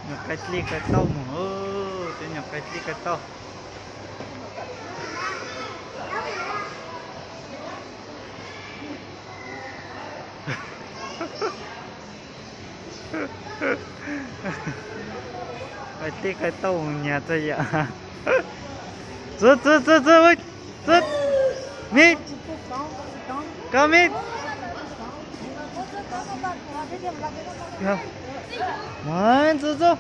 Nyuam qai dlij qai tauj mus, cov nyuam qai dlij qai tauj. Qai dlij qai tauj mus nyag txog yam. Txog, txog, txog, txog, txog, Mib, koj Mib. Txog, txog.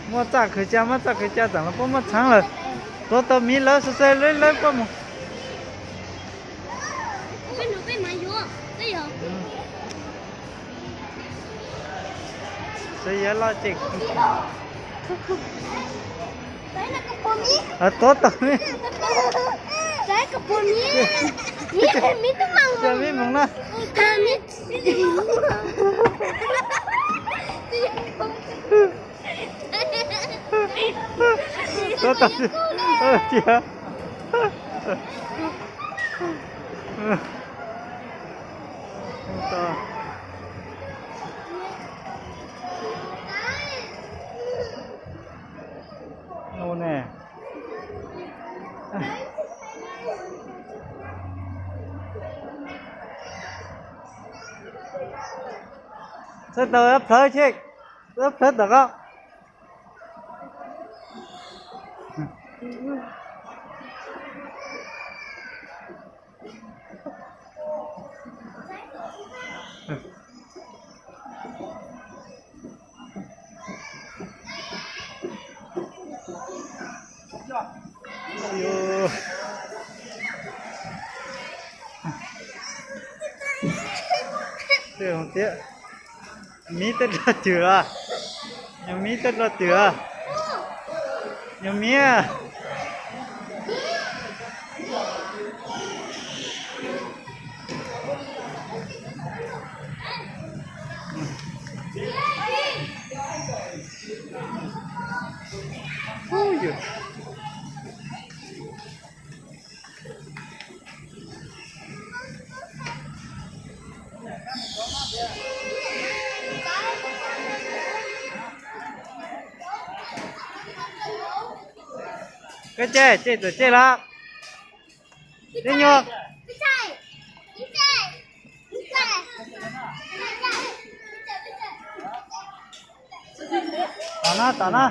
Muaj txaj khwv caj, muaj txaj khwv caj, tam los puab muaj txheeb lawm. Tuav tau miv lawv xwb xwb, lawv lawv puab mus. Xwb yog loj ces tuav tau miv. Miv moog na. Tuav tau cia. Ua ne. Txhob tau plhawv, txhob plhawv tom ko. Miv tej dlua twg a? Nyuag miv tej dlua twg a? Nyuag miv. Koj caij, caij txawm caij los. Tib nyuag. Tom no, tom no.